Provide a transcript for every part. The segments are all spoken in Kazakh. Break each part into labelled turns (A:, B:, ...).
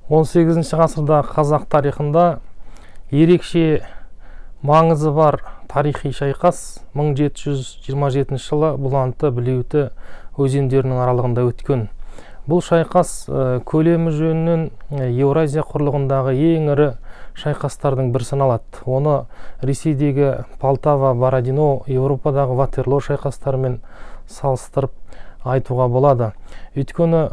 A: 18 ғасырда қазақ тарихында ерекше маңызы бар тарихи шайқас 1727 жылы Бұланты, Білеуті өзендерінің аралығында өткен. Бұл шайқас көлемі жөнінен Еуразия құрлығындағы ең ірі шайқастардың бірі саналады. Оны Ресейдегі Полтава, Бородино, Еуропадағы Ватерлоо шайқастарымен салыстырып айтуға болады. Өйткені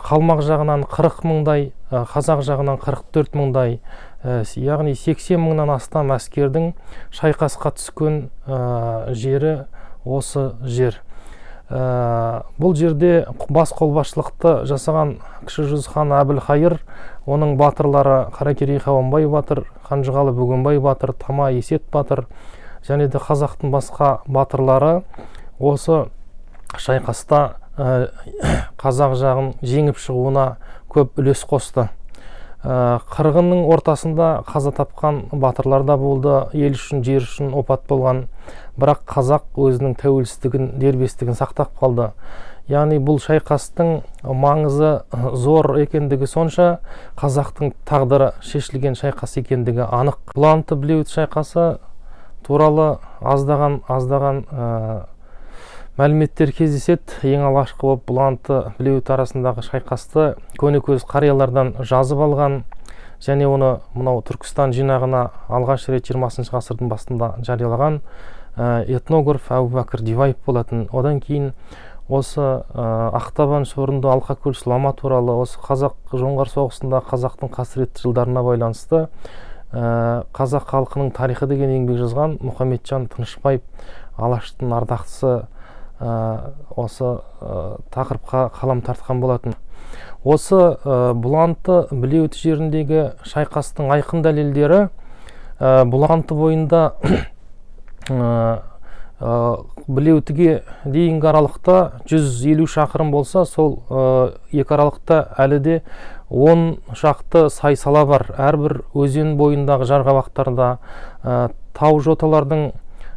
A: қалмақ жағынан 40 мыңдай, қазақ жағынан 44 мыңдай, яғни 80 мыңнан астам әскердің шайқасқа түскен жері осы жер. Бұл жерде бас қолбасшылықты жасаған Кіші жүз ханы Әбілхайыр, оның батырлары Қаракерей Қабанбай батыр, Қанжығалы Бөгенбай батыр, Тама Есет батыр және де қазақтың басқа батырлары осы шайқаста қазақ жағын жеңіп шығуына көп үлес қосты. Қырғынның ортасында қаза тапқан батырлар да болды, ел үшін, жер үшін опат болған. Бірақ қазақ өзінің тәуелсіздігін, дербестігін сақтап қалды. Яғни бұл шайқастың маңызы зор екендігі сонша, қазақтың тағдыры шешілген шайқас екендігі анық. Бұланты, Білеуіт шайқасы туралы аздаған аздаған мәліметтер кездеседі. Ең алғашқы болып Бұланты, Білеуіт арасындағы шайқасты көнекөз қариялардан жазып алған және оны мынау Түркістан жинағына алғаш рет 20 ғасырдың басында жариялаған этнограф Әбубәкір Диваев болатын. Одан кейін осы Ақтабан, Шорынды, Алқакөл сұлама туралы, осы қазақ жоңғар соғысында қазақтың қасіретті жылдарына байланысты «Қазақ халқының тарихы» деген еңбек жазған Мұхамеджан Тынышбаев, Алаштың ардақтысы, осы тақырыпқа қалам тартқан болатын. Осы Бұланты, Білеуіт жеріндегі шайқастың айқын дәлелдері Бұланты бойында Білеутіге дейінгі аралықта 150 шақырым болса, сол екі аралықта әлі де 10 шақты сай сала бар. Әрбір өзен бойындағы жарғабақтарда, тау жоталардың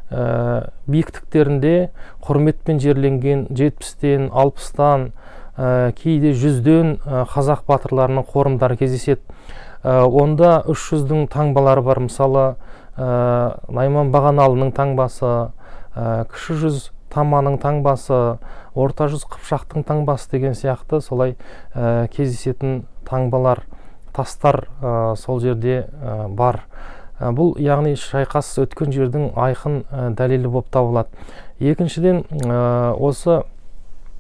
A: биіктіктерінде құрметпен жерленген 70-тен, 60-тан, кейде 100-ден қазақ батырларының қорымдары кездеседі. Онда 300-дің таңбалары бар. Мысалы, Найман Бағаналының таңбасы, Кіші жүз Таманың таңбасы, Орта жүз Қыпшақтың таңбасы деген сияқты солай кездесетін таңбалар, тастар сол жерде бар. Бұл, яғни, шайқас өткен жердің айқын дәлелі болып табылады. Екіншіден, осы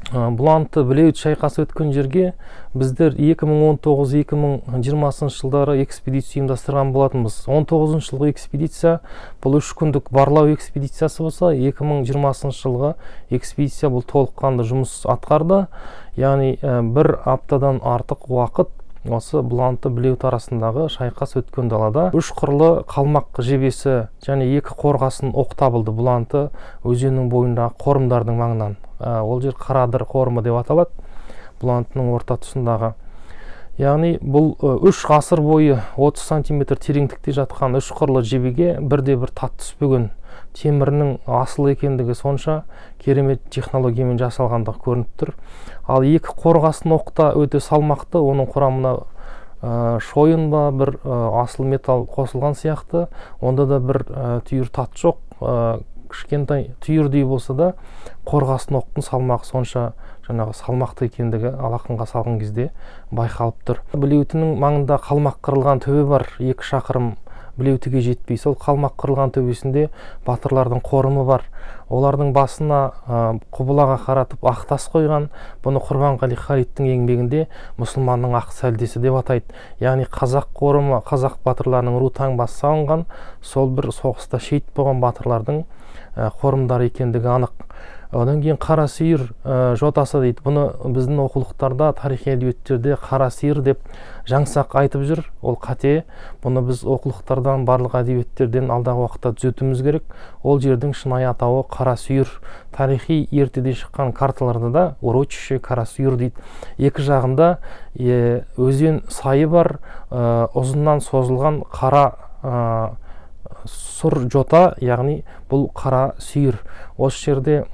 A: Бұланты, Білеуіт шайқасы өткен жерге біздер 2019-2020 жылдары экспедиция ұйымдастырған болатынбыз. 19 жылғы экспедиция бұл 3 күндік барлау экспедициясы болса, 2020 жылғы экспедиция бұл толыққанды жұмыс атқарды. Яғни бір аптадан артық уақыт осы Бұланты, Білеуіт арасындағы шайқас өткен далада үш қырлы қалмақ жебесі және екі қорғасын оқ табылды Бұланты өзенінің бойындағы қорымдардың маңынан. Ол жер Қарадыр қорымы деп аталады, Бұлантының орта тұсындағы. Яғни бұл 3 ғасыр бойы 30 сантиметр тереңдікте жатқан үш қырлы жебеге бірде бір тат түспеген. Темірінің асыл екендігі сонша, керемет технологиямен жасалғандығы көрініп тұр. Ал екі қорғасын оқ та өте салмақты, оның құрамына шойын ба, бір асыл металл қосылған сияқты. Онда да бір түйір тат жоқ, кішкентай түйірдей болса да, қорғасын оқтың салмағы сонша жаңағы салмақты екендігі алақанға салған кезде байқалып тұр. Білеутінің маңында қалмақ қырылған төбе бар, 2 шақырым Білеутіге жетпей. Сол қалмақ қырылған төбесінде батырлардың қорымы бар. Олардың басына құбылаға қаратып ақ тас қойған. Бұны Құрбанғали Халидтің еңбегінде мұсылманның ақ сәлдесі деп атайды. Яғни қазақ қорымы, қазақ батырларының ру таңбасы салынған, сол бір соғыста шейіт болған батырлардың қорымдары екендігі анық. Одан кейін Қарасүйір жотасы дейді. Бұны біздің оқулықтарда, тарихи әдебиеттерде Қара сиыр деп жаңсақ айтып жүр. Ол қате. Бұны біз оқулықтардан, барлық әдебиеттерден алдағы уақытта түзетуіміз керек. Ол жердің шынайы атауы Қарасүйір. Тарихи ертеде шыққан карталарда да урочище Карасүйір дейді. Екі жағында өзен сайы бар, ұзыннан созылған қара сұр жота, яғни бұл Қара сүйір. Осы жерде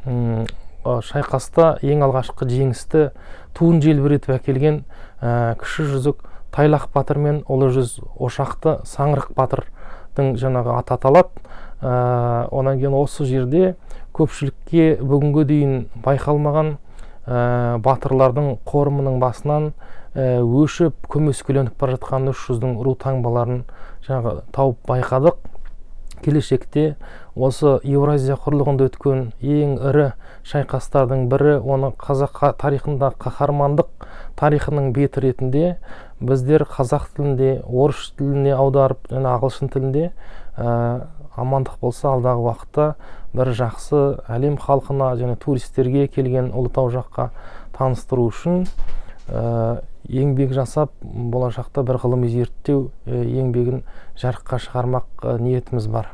A: шайқаста ең алғашқы жеңісті туын желбіретіп әкелген Кіші жүзік Тайлақ батыр мен Ұлы жүз ошақты Саңырық батырдың жаңағы аты аталады. Онан кейін осы жерде көпшілікке бүгінгі дейін байқалмаған батырлардың қорымының басынан өшіп, көмескіленіп бара жатқан үш жүздің ру таңбаларын жаңағы тауып байқадық. Келешекте осы Еуразия құрлығында өткен ең ірі шайқастардың бірі, оны қазақ тарихында қаһармандық тарихының беті ретінде біздер қазақ тілінде, орыс тіліне аударып және ағылшын тілінде, амандық болса, алдағы уақытта бір жақсы әлем халқына және туристерге келген Ұлытау жаққа таныстыру үшін еңбек жасап, болашақта бір ғылыми зерттеу еңбегін жарыққа шығармақ ниетіміз бар.